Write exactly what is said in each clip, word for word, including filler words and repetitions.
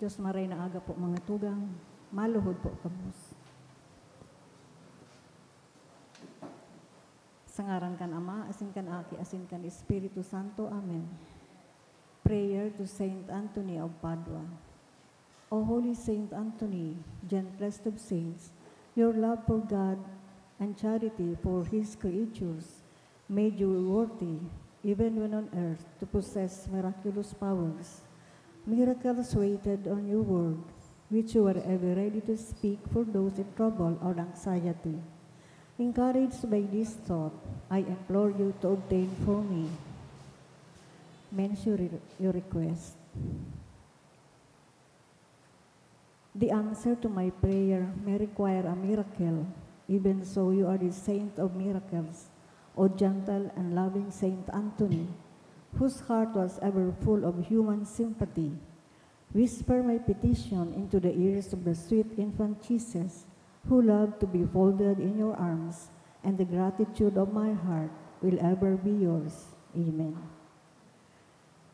Diyos, maray na aga po, mga tugang. Maluhod po kamos. Sa ngaran kan Ama, asin kan Aki, asin kan Espiritu Santo. Amen. Prayer to Saint Anthony of Padua. O Holy Saint Anthony, gentlest of saints, your love for God and charity for His creatures made you worthy, even when on earth, to possess miraculous powers. Miracles waited on your word, which you were ever ready to speak for those in trouble or anxiety. Encouraged by this thought, I implore you to obtain for me. Mention your request. The answer to my prayer may require a miracle. Even so, you are the saint of miracles, O gentle and loving Saint Anthony, whose heart was ever full of human sympathy. Whisper my petition into the ears of the sweet infant Jesus, who loved to be folded in your arms, and the gratitude of my heart will ever be yours. Amen.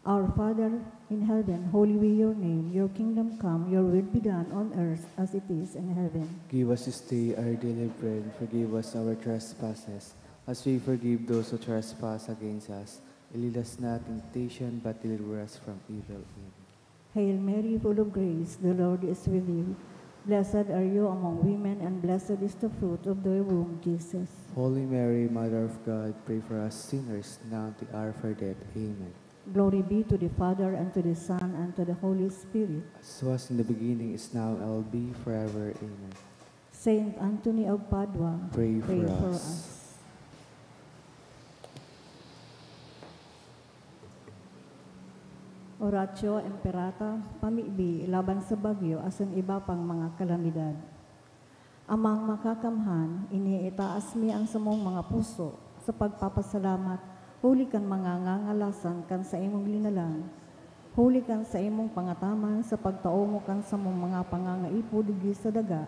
Our Father in heaven, holy be your name. Your kingdom come, your will be done on earth as it is in heaven. Give us this day our daily bread. Forgive us our trespasses, as we forgive those who trespass against us. And lead us not in temptation, but deliver us from evil. Amen. Hail Mary, full of grace, the Lord is with you. Blessed are you among women, and blessed is the fruit of thy womb, Jesus. Holy Mary, Mother of God, pray for us sinners, now and at the hour of our death. Amen. Glory be to the Father, and to the Son, and to the Holy Spirit. As was in the beginning, is now, and will be forever. Amen. Saint Anthony of Padua, pray for us. Oratio Imperata, pamibi laban sa bagyo asin iba pang mga kalamidad. Amang Makakamhan, iniitaas mi an samong mga puso sa pagpapasalamat huli kan mga ngangalasan kan saimong linalang, huli kan saimong pangataman sa pagtao mo kan samong mga pangangaipo digdi sa daga,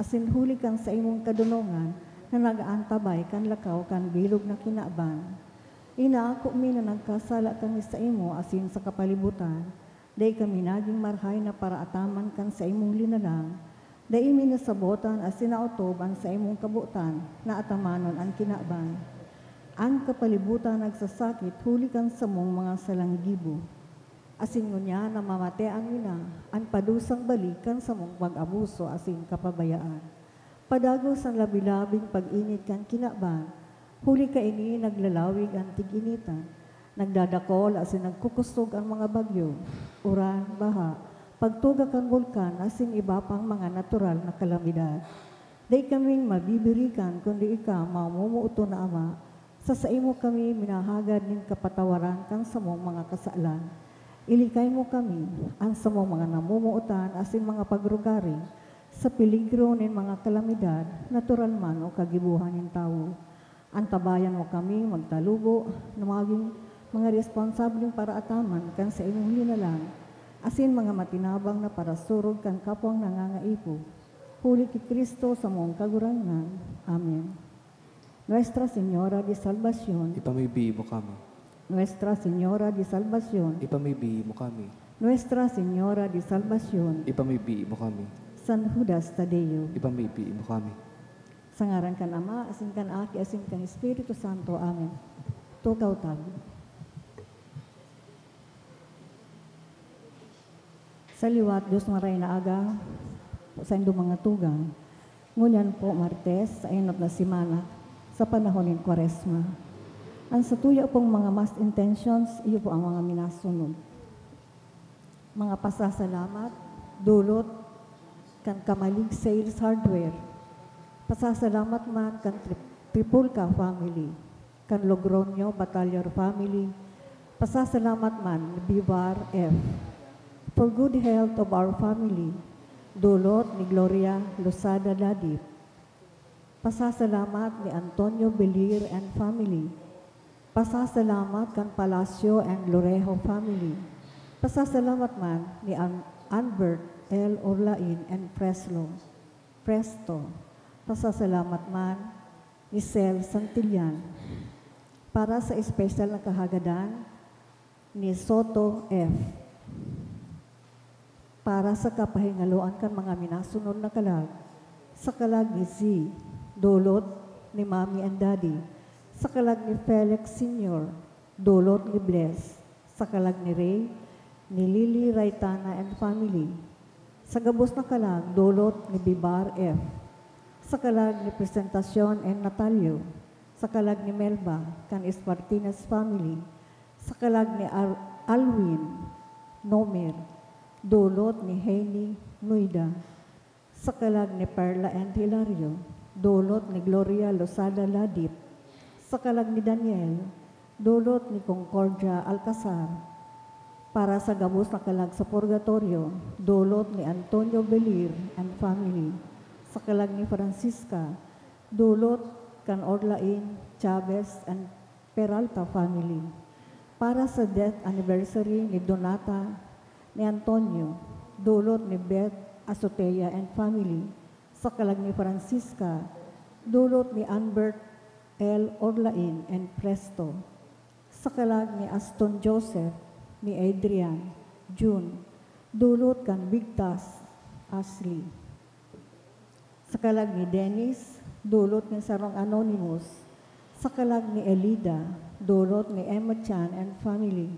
asin huli kan saimong kadonongan na nag-aantabay kan lakaw kan bilog na kinaban. Inaako mi na nagkasala kami saimo asin sa kapalibutan, dai kami nagin marahay na paraataman kan saimong linalang, dai mi nasabotan asin naotob an saimong kabotan na atamanon an kinaban. An kapalibutan nagsasakit huli kan samong mga salang gibo. Asin ngunyan namamatean mi na an padusang balik kan samong pag-abuso asin kapabayaan. Padagos an labi-labing pag-init kan kinaban, huli kaini naglalawig an tig-initan, nagdadakol asin nagkukusog an mga bagyo, uran, baha, pagtuga kan bulkan asin iba pang mga natural na kalamidad. Dai kaming mabibirikan kundi ika, mamumuoton na Ama, sa saimo kami minahagad nin kapatawaran kan samong mga kasalan. Ilikay mo kami, an samong mga namumuotan asin mga pagrugari, sa peligro nin mga kalamidad, natural man o kagibohan nin tawo. Antabayan mo kami magtalubo na magin mga responsableng paraataman kan saimong linalang, asin mga matinabang na parasurog kan kapwang nangangaipo. Huli ki Cristo samong Kagurangnan. Amen. Nuestra Señora de Salvacion. Ipamibi mo kami. Nuestra Señora de Salvacion. Ipamibi mo kami. Nuestra Señora de Salvacion. Ipamibi mo kami. San Judas Tadeo. Ipamibi mo kami. Sa ngaran kan Ama, asin kan Aki, asin kan Espiritu Santo. Amen. Tukaw tabi. Sa liwat, Diyos maray na aga, sa indo mga tugang. Ngunyan po, Martes, sa enot na semana, sa panahon nin Kwaresma. An satuya pong mga mass intentions, iyo po ang mga minasunod. Mga pasasalamat, dulot, kan Kamalig Sales Hardware. Pasasalamat man kan Tri-, Tripulca family, kan Logroño Batalyor family. Pasasalamat man ni Bivar F. For good health of our family. Dulot ni Gloria Losada Dadip. Pasasalamat ni Antonio Belir and family. Pasasalamat kan Palacio and Lorejo family. Pasasalamat man ni An-, Albert L. Orlain and Freslo, Presto. Pasasalamat man ni Sel Santillan. Para sa espesyal na kahagadan ni Soto F. Para sa kapahingaloan kan mga minasunod na kalag, sa kalag ni Z, dulot ni Mommy and Daddy, sa kalag ni Felix Senior, dulot ni Bless, sa kalag ni Ray, ni Lily Raitana and family, sa gabos na kalag, dulot ni Bibar F, sa kalag ni Presentacion and Natalio, sa kalag ni Melba, kan Espartines family, sa kalag ni Ar-, Alwin, Nomer, dulot ni Heini Nuida, sa kalag ni Perla and Hilario, dulot ni Gloria Losada Ladip, sa kalag ni Daniel, dulot ni Concordia Alcazar, para sa gabos na kalag sa purgatorio, dulot ni Antonio Belir and family, sa kalag ni Francisca, dulot kan Orlain, Chavez and Peralta family. Para sa death anniversary ni Donata, ni Antonio, dulot ni Beth Azotea and family, sa kalag ni Francisca, dulot ni Anbert L. Orlain and Presto, sa kalag ni Aston Joseph, ni Adrian, June, dulot kan Bigtas, Ashley. Sa kalag ni Dennis, dulot nin sarong anonymous. Sa kalag ni Elida, dulot ni Emma Chan and family.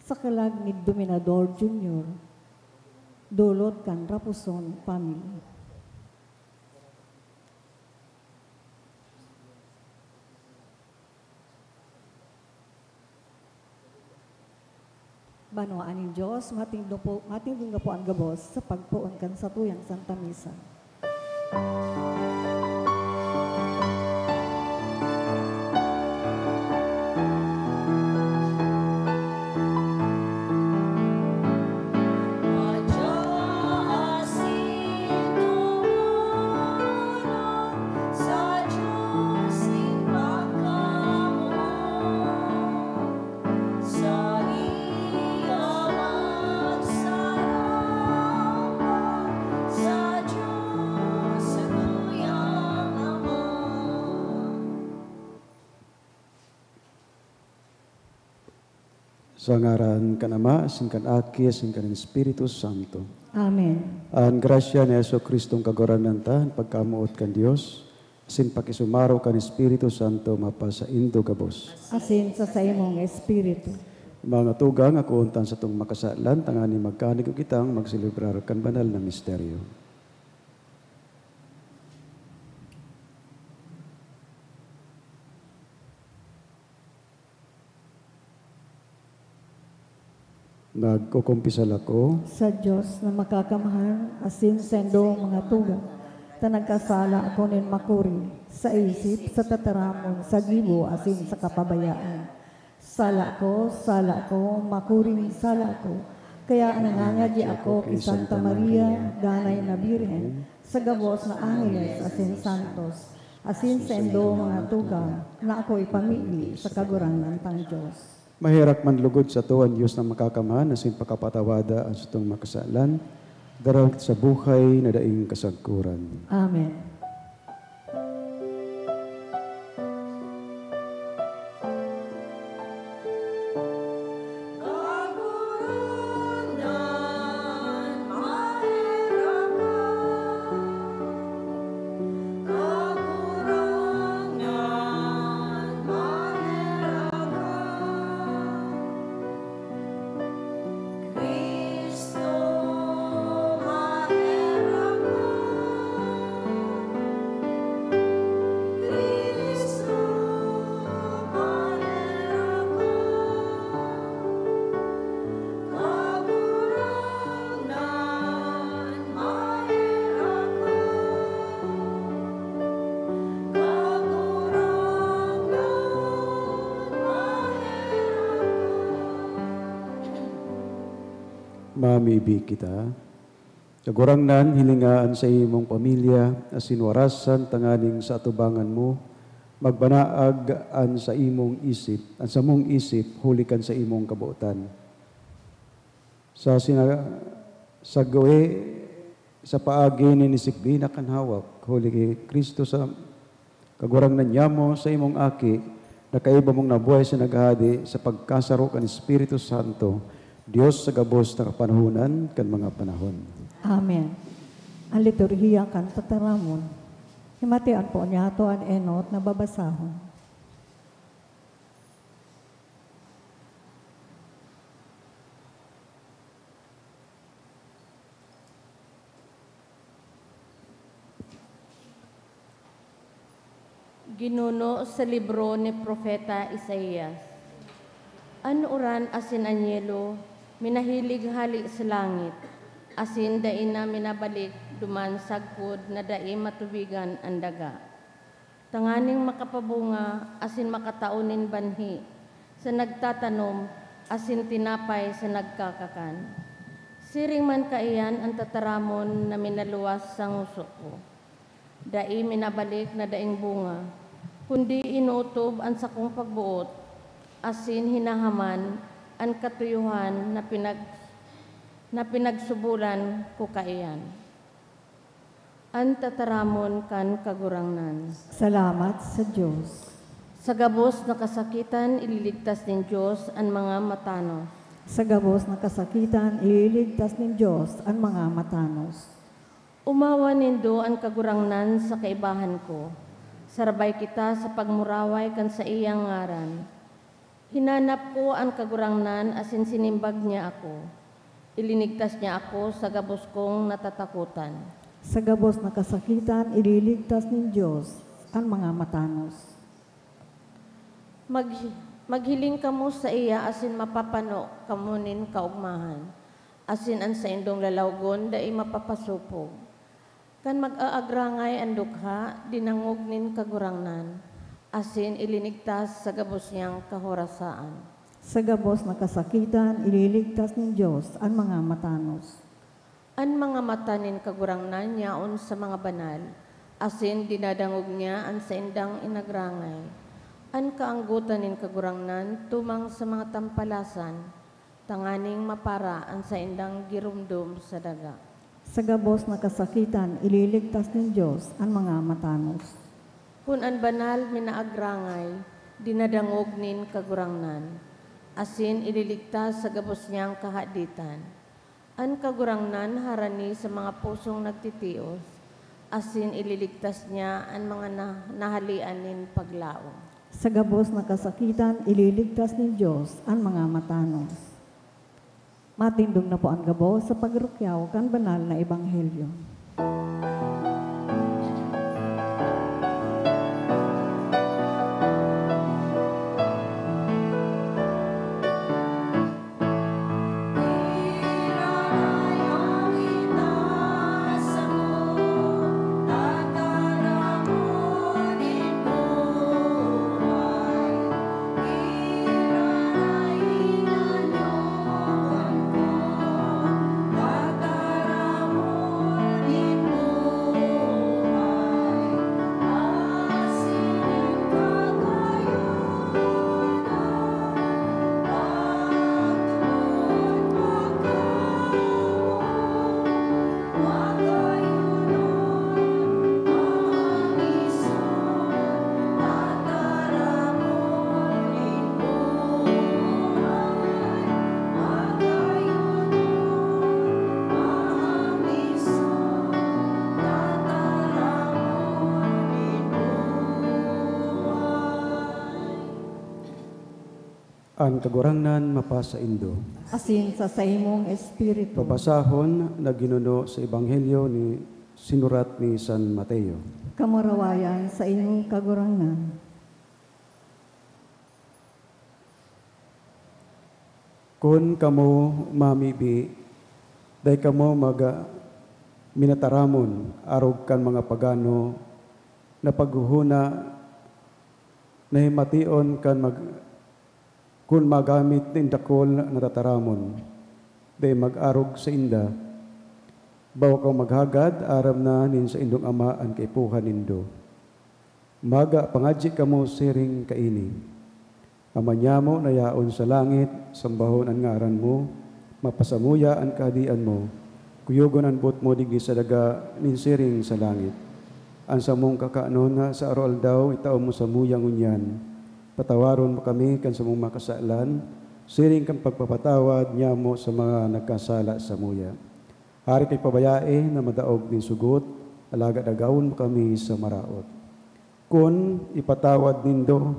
Sa kalag ni Dominador Junior, dulot kan Raposon family. Banwaan nin Dios, matindog po, matindog na po an gabos sa pagpoon kan satuyang Santa Misa. Saiya magsarangol sa Dios, satuyang Ama. Sa ngaran kan Ama, asin kan Aki, asin kan Espiritu Santo. Amen. An grasya ni Jesu-Cristong Kagurangnan ta, an pagkamoot kan Dios, asin pakisumaro kan Espiritu Santo mapasaindo gabos. Asin sa saimong espiritu. Mga tugang, akoon ta an satong makasalan, tanganing magkanigo kitang magselebrar kan banal na misteryo. Nagkukumpisal ako sa Dios na Makakamhan, asin saindong mga tugang, ta nagkasala ako nin makuri, sa isip, sa tataramon, sa gibo, asin sa kapabayaan. Sala ko, sala ko, makuring sala ko. Kaya nangangadya ako ki Santa Maria, danay na Birhen, sa gabos na angeles asin santos, asin saindo mga tugang, na ako ipamibi sa Kagurangnan tang Dios. Maherak man lugod sato an Dios na Makakamhan asin pakapatawada an satong makasalan, daraw kita sa buhay na daing kasagkoran. Amen. Cristo, maherak ka. Cristo, maherak ka. Kagurangnan, maherak ka. Kagurangnan, maherak ka. Mamibi kita. Kagurangnan, hilinga an saimong pamilya asin warasan tanganing sa atubangan mo, magbanaag an saimong isip, an samong isip huli kan saimong kabotan. Sa sina-, sa gawe, sa paagi nin disiplina kan hawak, huli ki Cristo sa Kagurangnan nyamo, sa imong Aki, na kaiba mong nabuhay sa naghahade sa pagkasaro kan Espiritu Santo, Dios sa gabos na kapanahonan kan mga panahon. Amen. An liturhiya kan tataramon. Himati an poo niyato an enot na babasahon. Ginuno sa libro ni Propeta Isaias. An uran asin an yelo minahilig hale sa langit, asin dai na minabalik duman sagkod na dai matubigan an daga, tanganing makapabunga asin makatao nin banhi sa nagtatanom asin tinapay sa nagkakakan. Siring man kaiyan an tataramon na minaluwas sa ngoso ko. Dai minabalik na daing bunga, kundi inootob an sakong pagboot, asin hinahaman an katuyohan na pinag-, na pinagsubolan ko kaiyan. An tataramon kan Kagurangnan. Salamat sa Dios. Sa gabos na kasakitan, ililigtas nin Dios an mga matanos. Sa gabos na kasakitan, ililigtas nin Dios an mga matanos. Omawan nindo an Kagurangnan sa kaibahan ko. Sarabay kita sa pagmuraway kan saiyang ngaran. Hinanap ko an Kagurangnan asin sinimbag niya ako. Ilinigtas niya ako sa gabos kong natatakotan. Sa gabos na kasakitan, ililigtas nin Dios an mga matanos. Maghi-, maghiling kamo saiya asin mapapano kamo nin kaogmahan, asin an saindong lalawgon dai mapapasopog. Kan mag-aagrangay an dukha, dinangog nin Kagurangnan, asin ilinigtas sa gabos niyang kahorasaan. Sa gabos na kasakitan, ililigtas nin Dios an mga matanos. An mga mata nin Kagurangnan yaon sa mga banal, asin dinadangog niya an saindang inagrangay. An kaanggotan nin Kagurangnan tumang sa mga tampalasan, tanganing mapara an saindang giromdom sa daga. Sa gabos na kasakitan, ililigtas nin Dios an mga matanos. Kun an banal minaagrangay, dinadangog nin Kagurangnan, asin ililigtas sa gabos niyang kahaditan. An Kagurangnan harani sa mga pusong nagtitios, asin ililigtas niya an mga na-, nahalean nin paglaom. Sa gabos na kasakitan, ililigtas nin Dios an mga matanos. Matindog na po an gabos sa pagrukyaw kan banal na ebanghelyo. An Kagurangnan mapasaindo. Asin sa saimong espiritu. Babasahon na ginuno sa Ebanghelyo ni sinurat ni San Mateo. Kamurawayan sa imong Kagurangnan. Kun kamo mamibi, dai kamo maga-, minataramon arog kan mga pagano na paghohona na himation kan mag-, kun magamit nin dakul na tataramon, dai mag-arog sainda. Bawa kamo maghagad, aram na nin saindong Ama an kaipuhan nindo. Maga pangadyi kamo siring kaini, "Ama nyamo na yaon sa langit, sambahon an ngaran mo, mapasamuya an kahadean mo, kuyogon an boot mo digdi sa daga nin siring sa langit. An samong kakanon sa aroaldaw itao mo samuya ngunyan. Patawaron mo kami kan samong mga kasalan, siring kan pagpapatawad nyamo sa mga nagkasala samuya. Hare kay pabayae na madaog nin sugot, alagad agawon mo kami sa maraot. Kun ipatawad nindo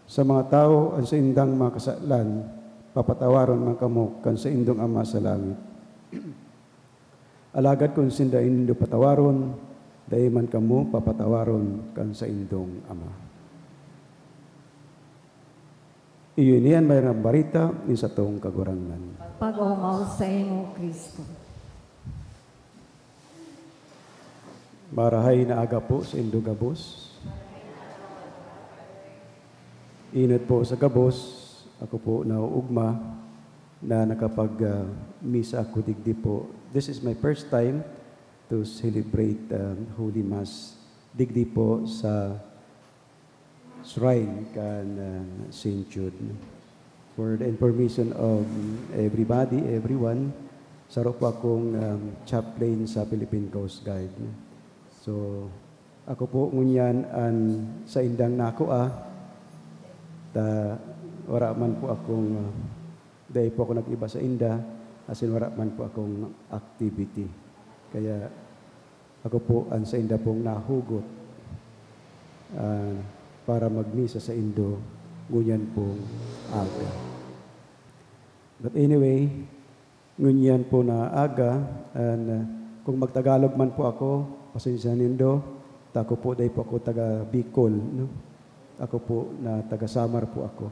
sa mga tawo an saindang mga kasalan, papatawaron man kamo kan saindong Ama sa langit. Alagad kun sinda nindo patawaron, dai man kamo papatawaron kan saindong Ama. Iyo ini an Mayrang Bareta nin satong Kagurangnan. Pag-omaw saimo, Cristo. Marahay na aga po saindo gabos. Inot po sa gabos, ako po nauugma na nakapag, ah, misa ako digdi po. This is my first time to celebrate, ah, Holy Mass digdi po sa shrine kan, ah, Saint Jude. For the information of everybody, everyone, saro po akong, um, chaplain sa Philippine Coast Guard. So, ako po ngunyan an saindang nakua, ta wara man po akong, ah, dai po ako nag-iba sainda, asin wara man po akong activity. Kaya ako po an sainda pong nahugot, ah, para magmisa saindo ngunyan pong aga. But anyway, ngunyan po na aga, and, ah, kung magtagalog man po ako, pasensya nindo, ta ako po, dai po ako taga Bicol, no? Ako po na taga Samar po ako.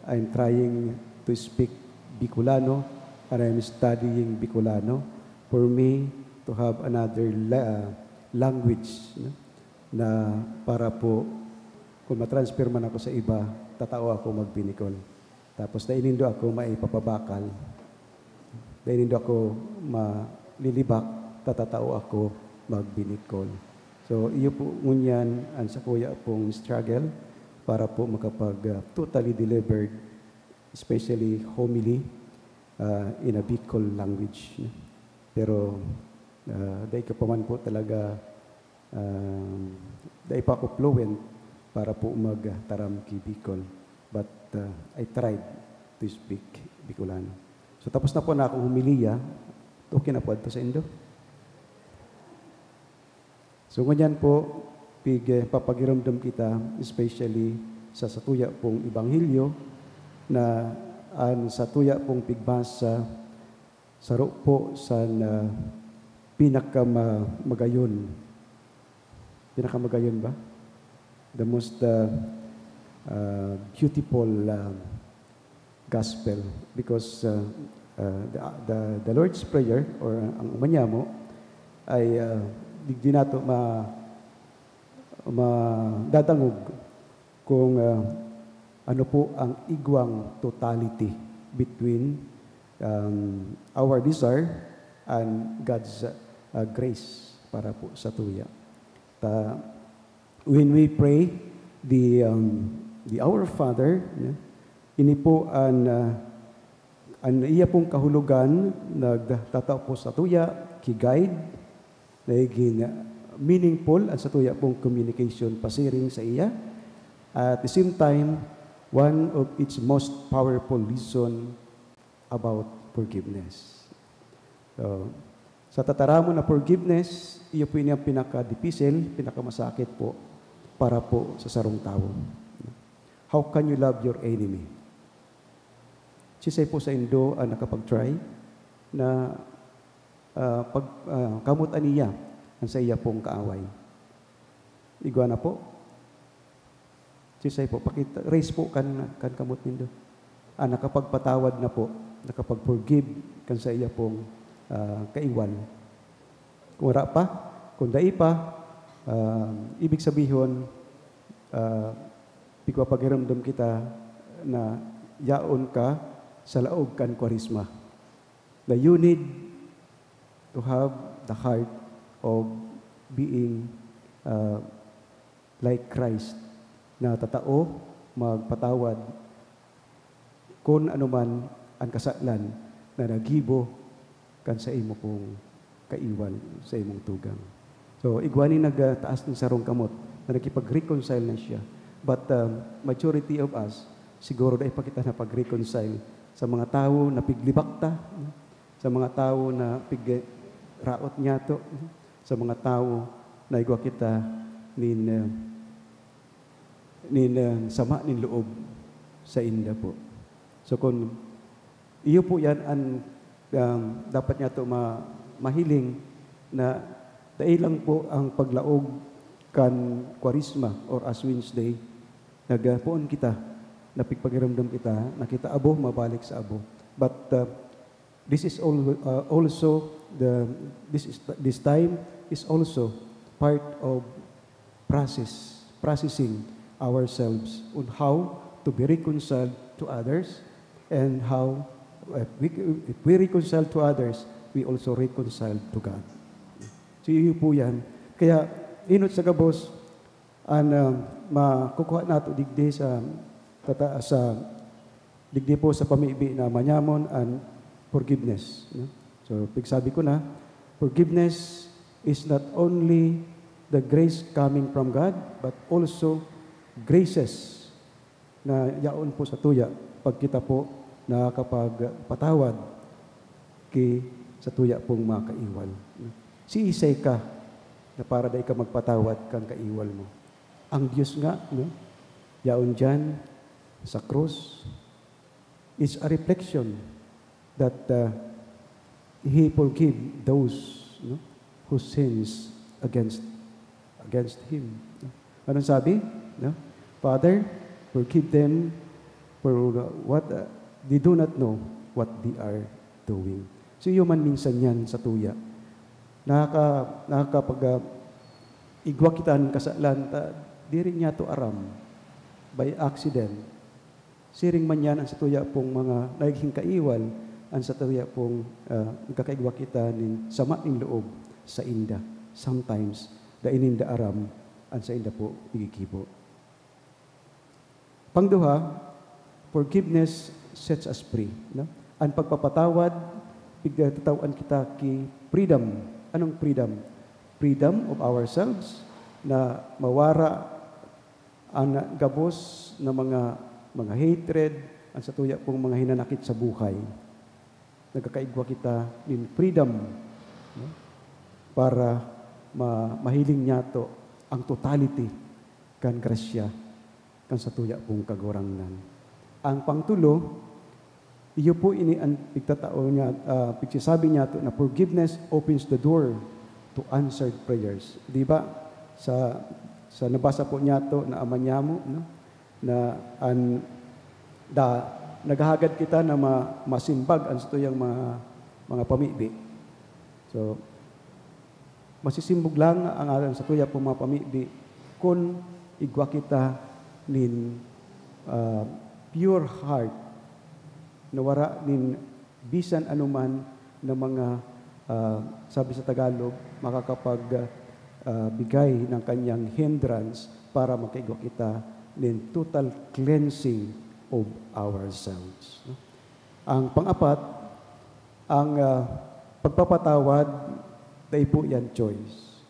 I'm trying to speak Bicolano and I'm studying Bicolano for me to have another la-, language, no? Na para po, kung matransfer man ako sa iba, tatao ako magbikol. Tapos dai nindo ako maipapabakal. Dai nindo ako malilibak, tatatao ako magbikol. So, iyo po ngunyan an sakuya pong struggle para po makapag, ah, totally delivered, especially homily, ah, in a Bicol language, no? Pero, ah, dai ko pa man po talaga, ah, dai pa ako fluent para po magtaram ki Bicol. But, ah, I tried to speak Bicolano. So, tapos na po na akong homilya. Okay na po adto saindo. So, ngunyan po, pig-, eh, papagiromdom kita, especially sa satuya pong ebanghelyo, na an satuya pong pigbasa, saro po sa na pinakamagayon. Pinakamagayon ba? The most, uh, uh, beautiful, uh, gospel, because, uh, uh, the, the, the Lord's Prayer, or ang umanyamo, ay, uh, di, di nato ma-, madadangog kung, uh, ano po ang igwang totality between, um, our desire and God's, uh, grace para po sa tuya. Ta, when we pray the, um, the Our Father, no? Ini po an, ah, an iya pong kahulogan, nagtatao po sa tuya, ki-guide, nagigin meaningful an sa tuya pong communication pasiring sa iya. At the same time, one of its most powerful lesson about forgiveness. So, sa tataramon na forgiveness, iyo po ini ang pinakadipisil, pinakamasakit po para po sa sarong tawo. How can you love your enemy? Siisay po saindo ang nakapag-try na, ah, pag, ah, kamotan niya ang saiya pong kaaway? Igwa na po. Siisay po, pakita, raise po kan, kan kamot nindo. Ah, nakapagpatawad na po, nakapag-forgive kan saiya pong, ah, kaiwal. Kung wala pa, kung dai pa, ah, ibig sabihon, ah, pigpapagiromdom kita na yaon ka sa laog kan Kwaresma. Na you need to have the heart of being, ah, like Christ, na tatao, magpatawad kun ano man an kasalan na naggibo kan sa imo pong kaiwal, sa imong tugang. So, igwa ni nagtaas nin sarong kamot na nakipag-reconcile na siya. But, um, majority of us, siguro dai pa kita napag-reconcile sa mga tawo na piglibak ta, no? Sa mga tawo na pig-, raot niyato sa mga tawo na igwa kita nin, ah, nin, ah, sama nin loob sainda po. So, kun iyo po yan an, um, dapat niyato ma-, mahiling na dai lang po ang paglaog kan Kwaresma or Ash Wednesday, nagpoon kita, napigpakiramdam kita, na kita abo, mabalik sa abo. But, uh, this is al-, uh, also the, this is, this time is also part of process, processing ourselves on how to be reconciled to others, and how, if we, if we reconcile to others, we also reconcile to God. So, iyo po yan. Kaya, enot sa gabos, an, ah, makukuha nato digdi sa tata-, sa digdi po sa pamibi na manyamon an forgiveness, no? So, pigsabi ko na, forgiveness is not only the grace coming from God, but also graces na yaon po sa tuya pag kita po nakakapagpatawad ki sa tuya pong mga kaiwal. Siisay ka na para dai ka magpatawad kan kaiwal mo? Ang Dios nga, no? Yaon diyan sa krus is a reflection that, uh, He forgive those, no, who sins against, against Him. Anong sabi? No? "Father, forgive them for what, uh, they do not know what they are doing." So, iyo man minsan yan sa tuya. Nakaka-, nakakapag, ah, igwa kita nin kasalan, ta, diri niyato aram, by accident. Siring man yan ang satuya pong mga nagiging kaiwal, ang satuya pong, ah, nagkakaigwa kita nin sama nin loob sainda. Sometimes, dai ninda aram ang sainda po igigibo. Pangduha, forgiveness sets us free, no? An pagpapatawad, pigtatawan kita ki freedom. Anong freedom? Freedom of ourselves, na mawara an gabos na mga, mga hatred, an satuya pong mga hinanakit sa buhay. Nagkakaigwa kita nin freedom, no? Para ma-, mahiling niyato ang totality kan grasya kan satuya pong Kagurangnan. Ang pangtulo, iyo po ini an pigtatao niya, ah, pigsasabi niyato na forgiveness opens the door to answered prayers. Di ba? Sa, sa nabasa po niyato na Ama Niamo, no? Na an, da, naghahagad kita na ma-, masimbag an satuyang mga, mga pamibi. So, masisimbog lang ang aran satuya pong mga pamibi kun igwa kita nin, ah, pure heart, na wara nin bisan anuman na mga, ah, sabi sa Tagalog, makakapag, ah, bigay ng kanyang hindrance para makaigwa kita nin total cleansing of ourselves, no? Ang pang-apat, ang, ah, pagpapatawad, dai po yan choice.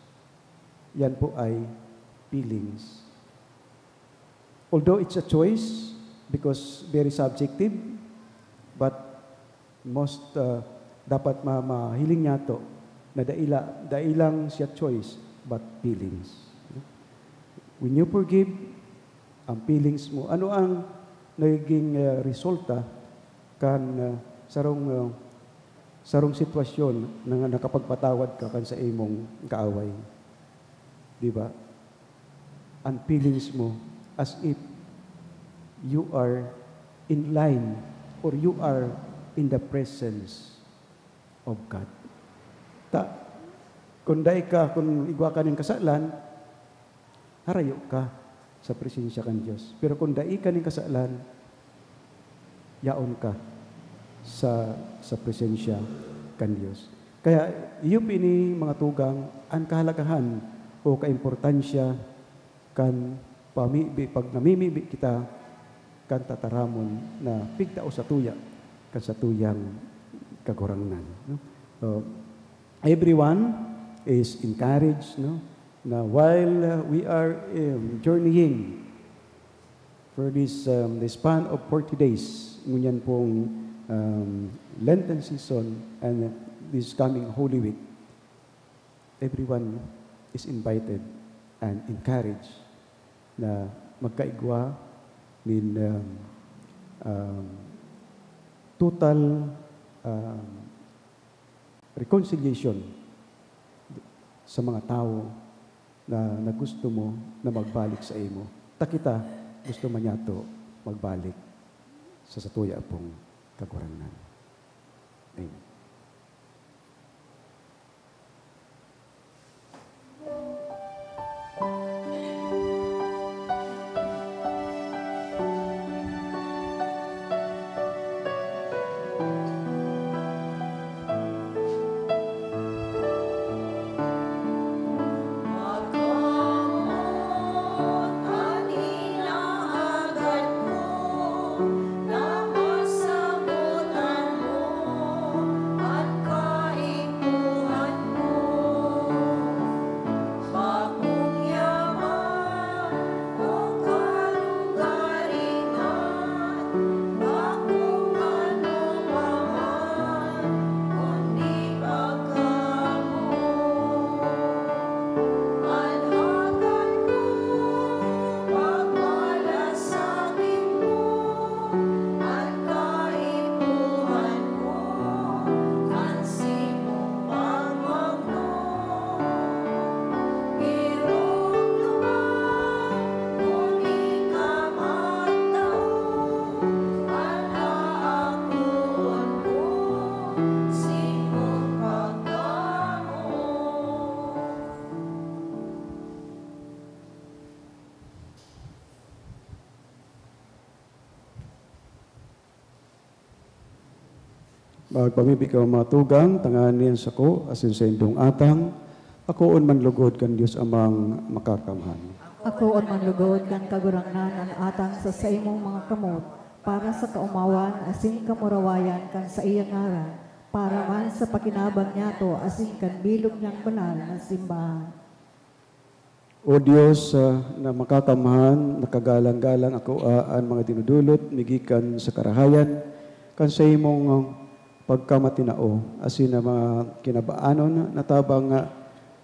Yan po ay feelings. Although it's a choice, because very subjective, but most, ah, dapat ma-, mahiling niyato na dai la-, dai lang siya choice, but feelings. When you forgive, ang feelings mo, ano ang nagiging, ah, resulta kan, ah, sarong, ah, sarong sitwasyon na nakapagpatawad ka kan sa imong kaaway? Di ba? Ang feelings mo as if you are in line or you are in the presence of God. Ta, kung dai ka, kung igwa ka nin kasalan, harayo ka sa presensya kan Dios. Pero kung dai ka nin kasalan, yaon ka sa, sa presensya kan Dios. Kaya, iyo pini, mga tugang, ang kahalagahan o kaimportansya kan pamibi, pag namimibi kita kan tataramon na pigtao satuya kan satuyang Kagurangnan, no? So, everyone is encouraged, no, na while, uh, we are, um, journeying for this, um, the span of forty days, ngunyan pong, um, Lenten season and this coming Holy Week, everyone is invited and encouraged na magkaigwa nin, um, um, total, um, reconciliation sa mga tawo na, na gusto mo na magbalik sa imo. Ta kita, gusto man niyato magbalik sa satuya pong Kagurangnan. Amen. Magpamibi kamo, mga tugang, tanganing an sako asin saindong atang akoon man lugod kan Dios Amang Makakamhan. Akoon man lugod kan Kagurangnan an atang sa saimong mga kamot, para sa kaomawan asin kamurawayan kan saiyang ngaran, para man sa pakinabang niyato asin kan bilog niyang banal na simbahan. O Dios, ah, na makakamhan, na kagalang-galang, akoa an mga dinudulot mi gikan sa karahayan kan saimong, ah, pagkamatinao, asin an mga kinabaanon na tabang nga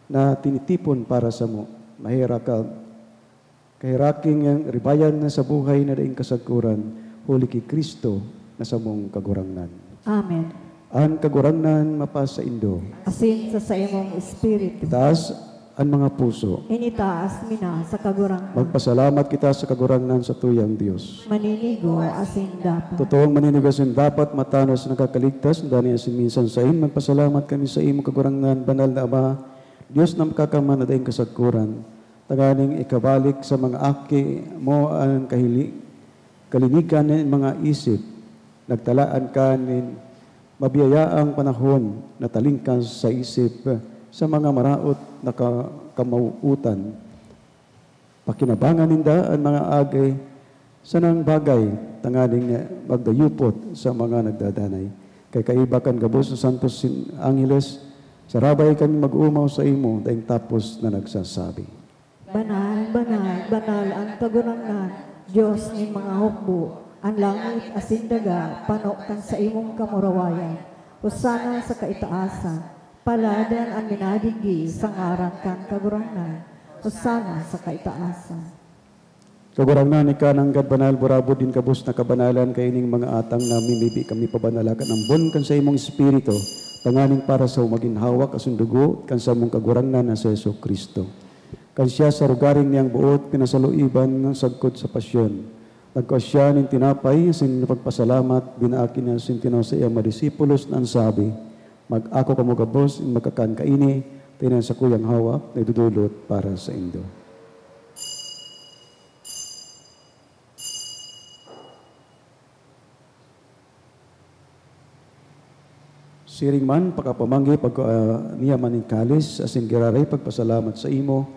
na tinitipon para samo. Maherak ka, kaheraking ribayan na sa buhay na daing kasagkoran, huli ki Cristo na samong Kagurangnan. Amen. An Kagurangnan mapasaindo. Asin sa saimong espiritu. Itaas an mga puso. Initaas mi na sa Kagurangnan. Magpasalamat kita sa Kagurangnan, satuyang Dios. Maninigo asin dapat. Totoong maninigo asin dapat, matanos, nakakaligtas, danay asin minsan sain, magpasalamat kami saimo, Kagurangnan, banal na Ama, Dios na makakamhan na daing kasagkoran, tanganing ikabalik sa mga aki mo an kahili-, kalinigan nin mga isip. Nagtalaan ka nin mabiyayaang panahon na talingkas sa isip sa mga maraot na ka-, kamawootan. Pakinabangan ninda an mga agi sanang bagay tanganing magdayupot sa mga nagdadanay. Kay kaiba kan gabos na santos sin angheles, sarabay kami mag-oomaw saimo, daing tapos na nagsasabi, "Banal, banal, banal an Kagurangnan, Dios nin mga hukbo. An langit asin daga pano kan saimong kamurawayan. Hosana sa kaitaasan. Paladan an minadigdi sa ngaran kan Kagurangnan. Hosana sa kaitaasan." Kagurangnan, ika nanggad banal, burabod nin gabos na kabanalan, kaining mga atang namimibi kami pabanala kan ambon kan saimong Espiritu, tanganing para sa magin hawak asin dugo kan samong Kagurangnan na si Jesu-Cristo. Kan siya sa rogaring niyang boot, pinasaloiban sagkod sa pasyon, nagkua siya nin tinapay asin nagpagpasalamat, binaak niya asin tinao sa iyang mga disipulos na an sabi, "Mag-ako kamo gabos, magkakan kaini, ta ini an sakuyang hawak na idodolot para saindo." Siring man, pakapamanggi, pagkua niya man nin kalis, asin giraray pagpasalamat saimo,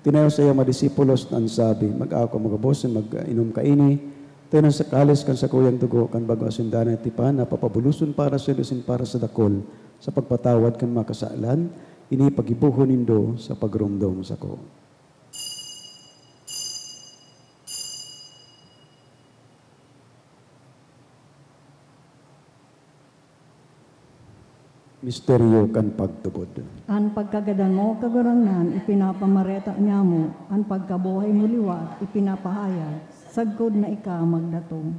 tinayo sa iyang mga disipulos na an sabi, "Mag-ako kamo gabos, asin mag-inom kaini, ta ini an kalis kan sakuyang dugo kan bago asin danay na tipan, na papabuloson para saindo asin para sa dakul, sa pagpatawad kan mga kasalan. Ini paggibohon nindo sa pagromdom sako." Misteryo kan pagtubod. An pagkagadan mo, Kagurangnan, ipinapamareta niamo, an pagkabuhay mo liwat ipinapahayag, sagkod na ika magdatong.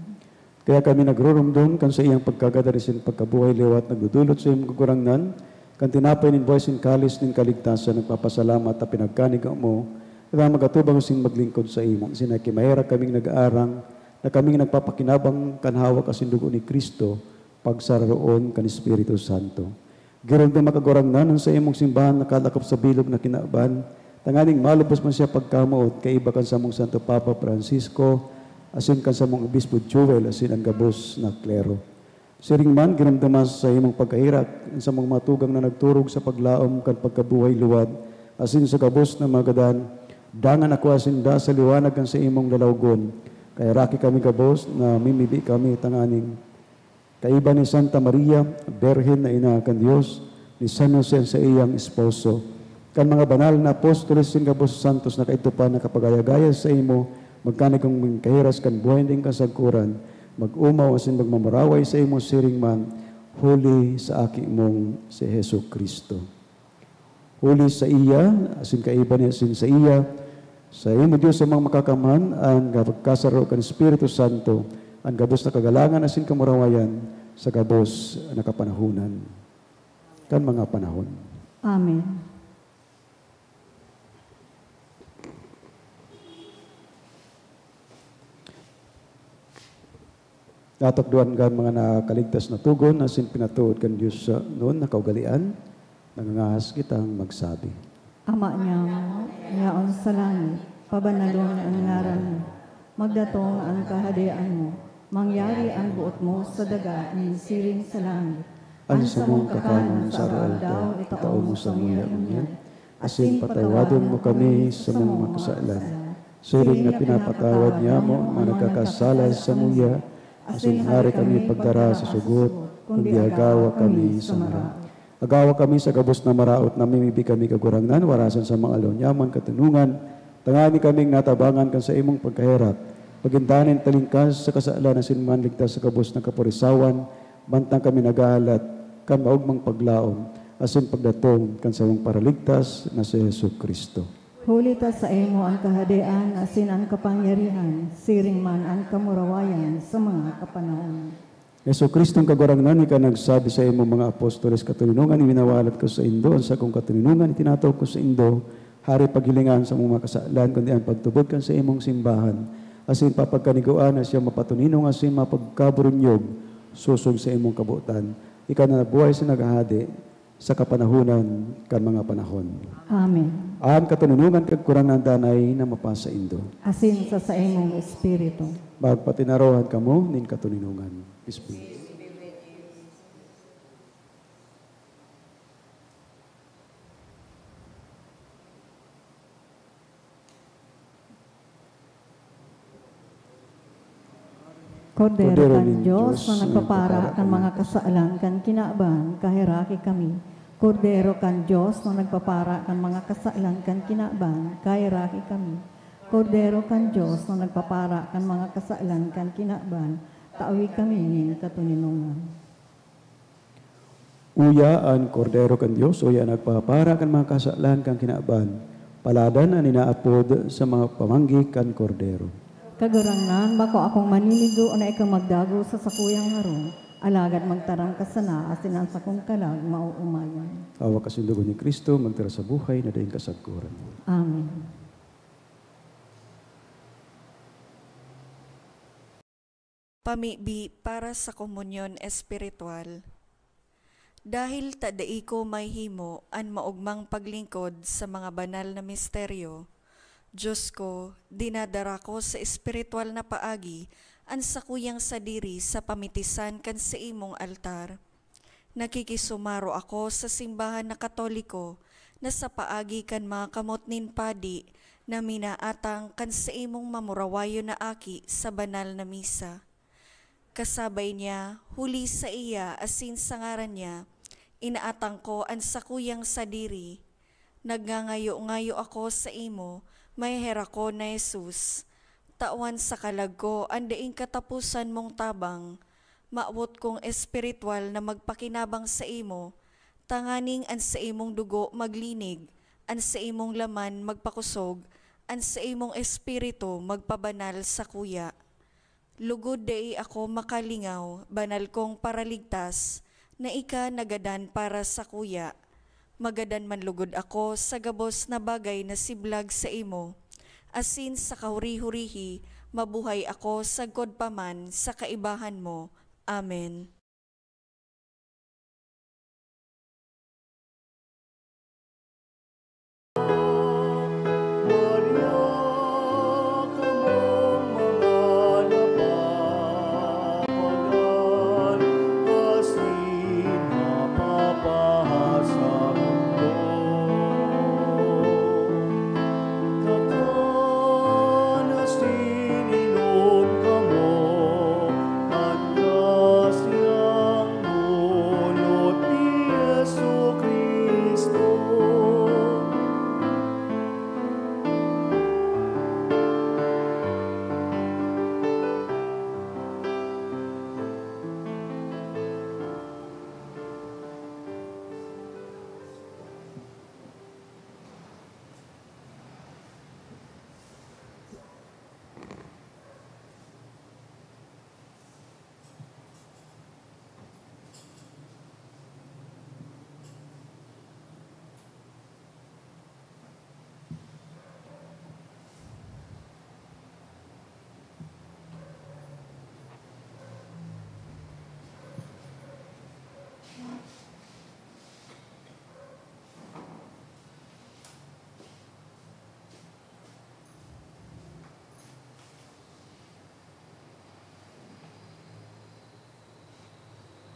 Kaya kami nagrurumdom kan saiyang pagkagadan asin pagkabuhay liwat nagdodolot sa imong Kagurangnan, kan tinapay nin buhay asin kalis nin kaligtasan, nagpapasalamat ta pinagkanigo mo, na magatubang asin maglingkod sa imo. Asin nakimaherak kaming nag-aarang na kaming nagpapakinabang kan hawak asin dugo ni Cristo, pagsararoon kan Espiritu Santo. Giromdoma, Kagurangnan, an saimong simbahan nakalakop sa bilog na kinaban, tanganing malubos man siya pagkamoot kaiba kan samong Santo Papa Francisco asin kan samong Obispo Joel asin an gabos na klero. Siring man, giromdoma sa saimong pagkaherak an samong mga tugang na nagturog sa paglaom kan pagkabuhay liwat asin sa gabos na mga gadan, dangan akoa sinda sa liwanag kan saimong lalawgon. Kaheraki kami gabos na mimibi kami tanganing kaiba ni Santa Maria, Birhen na ina kan Dios, ni San Jose an saiyang esposo, kan mga banal na apostoles asin gabos na santos na kaidto pa nakapagaya-gaya saimo, magkanigong mangkahiras kan buhay nin kasagkoran, mag-omaw asin magmamuraway saimo siring man, huli sa Aki mong si Jesu-Cristo. Huli saiya, asin kaiba niya, asin saiya, saimo, Dios Amang Makakamhan, an pagkasaro kan Espiritu Santo, an gabos na kagalangan asin kamurawayan sa gabos na kapanahonan. Kan mga panahon. Amen. Natukdoan kan mga nakaligtas na togon asin pinatuod kan Dios sa noon na kaugalean, nangangahas kitang magsabi. Ama niyamo, yaon sa langit, pabanalon an ngaran mo. Magdatong an kahadean mo. Mangyari an boot mo sa daga nin siring sa langit. An samong kakanon sa aldaw-aldaw itao mo samuya ngunyan, asin patawadon mo kami sa mga kasalan, siring na pinapatawad niamo an mga nagkakasala samuya, asin hare kami pagdara sa sugot, kundi agawa kami sa maraot. Agawa kami sa gabos na maraot, namimibi kami, Kagurangnan, warasan sa mga aldaw niamo an katoninongan, tanganing kaming natabangan kan saimong pagkaherak, magin danay talingkas sa kasalan asin manligtas sa gabos na kaporisawan, mantang kami naghahalat kan maogmang paglaom asin pagdatong kan samong Paraligtas na si Jesu-Cristo. Huli ta saimo an kahadean asin an kapangyarihan, siring man an kamurawayan sa mga kapanahonan. Jesu-Cristong Kagurangnan, ika nagsabi sa imong mga apostoles, "Katoninongan iwinawalat ko saindo, an sakong katoninongan itinatao ko saindo." Hare, paghilinga an samong mga kasalan, kundi an pagtubod kan saimong simbahan, asin papagkanigoan na siya mapatoninong asin mapagkaburunyog, sosog sa imong kabotan. Ika na nabuhay asin naghahade sa kapanahonan kan mga panahon. Amen. An katoninongan kan Kagurangnan danay na mapasaindo. Asin sa saimong espiritu. Magpatinarohan kamo nin katoninongan. Espiritu. Kordero kan Dios na nagpapara kan mga kasalan kan kinaban, kaheraki kami. Kordero kan Dios na nagpapara kan mga kasalan kan kinaban, kaheraki kami. Kordero kan Dios na nagpapara kan mga kasalan kan kinaban, tawi kami nin katoninongan. Uya an Kordero kan Dios, uya an nagpapara kan mga kasalan kan kinaban. Paladan an inaapod sa mga pamanggi kan Kordero. Kagurangnan, bako akong maninigo na ikaw magdago sa sakuyang harong, alagad magtaram ka sana asin an sakong kalag maoomayan. Hawak asin dugo ni Cristo, magdara sa buhay na daing kasagkoran. Amen. Pamibi para sa komunyon espiritual. Dahil ta dai ko mahihimo an maogmang paglingkod sa mga banal na misteryo, Dios ko, dinadara ko sa espiritual na paagi an sakuyang sadiri sa pamitisan kan saimong altar. Nakikisumaro ako sa simbahan na Katoliko na sa paagi kan mga kamot nin padi na minaatang kan saimong mamurawayon na aki sa banal na misa. Kasabay niya, huli saiya asin sa ngaran niya, inaatang ko an sakuyang sadiri. Nagngangayo-ngayo ako saimo, maheherak ko na Jesus. Tawan sa kalag ko an daing kataposan mong tabang. Mawot kong espiritual na magpakinabang saimo, tanganing an saimong dugo maglinig, an saimong laman magpakosog, an saimong espiritu magpabanal sakuya. Lugod dai ako makalingaw, banal kong Paraligtas, na ika nagadan para sakuya. Magadan man lugod ako sa gabos na bagay na siblag saimo, asin sa kahuri-hurihi, mabuhay ako sagkod pa man sa kaibahan mo. Amen.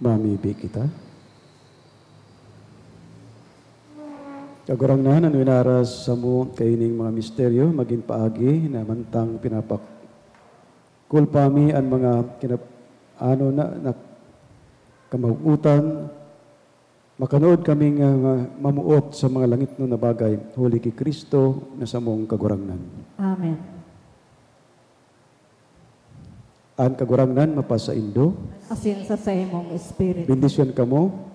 Mamibi kita. Kagurangnan, an winaras samo kaining mga misteryo, magin paagi na mantang pinapakul pa mi an mga kinap-, ano na, na kamawot-an, makanood kami nga, nga mamuot sa mga langitnon na bagay, huli ki Cristo na samong Kagurangnan. Amen. An Kagurangnan mapasaindo. Asin sa saimong espiritu. Bendisyon kamo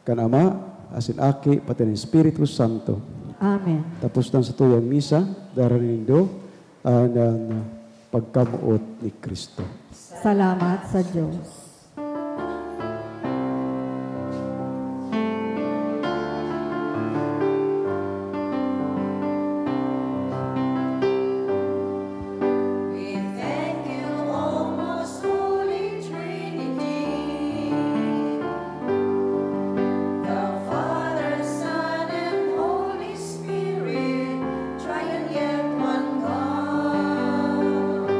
kan Ama, asin Aki, pati nin Espiritu Santo. Amen. Tapos na sa tuyang misa, dara nindo an, an pagkamoot ni Cristo. Salamat sa Dios. We thank you, O most holy Trinity, the Father, Son, and Holy Spirit, triune yet one God.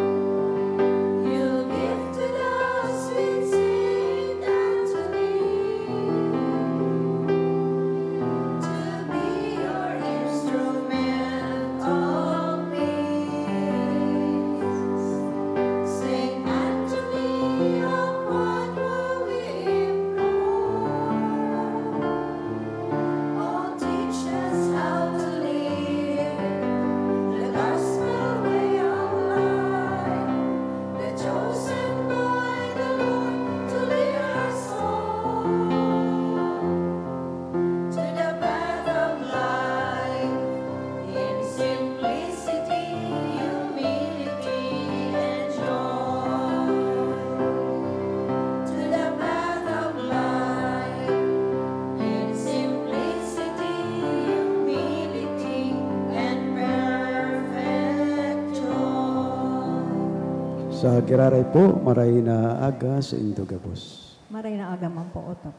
You give to the sweet Saint Anthony to be your instrument of peace. Saint Anthony of Padua, we implore. Oh, teach us how to live the gospel way of life, the chosen by the Lord to lead us all to the path of life. In simplicity, humility, and joy, to the path of life. In simplicity, humility, and perfect joy. Sa giraray po, maray na aga saindo gabos. Maray na aga man po, Otto.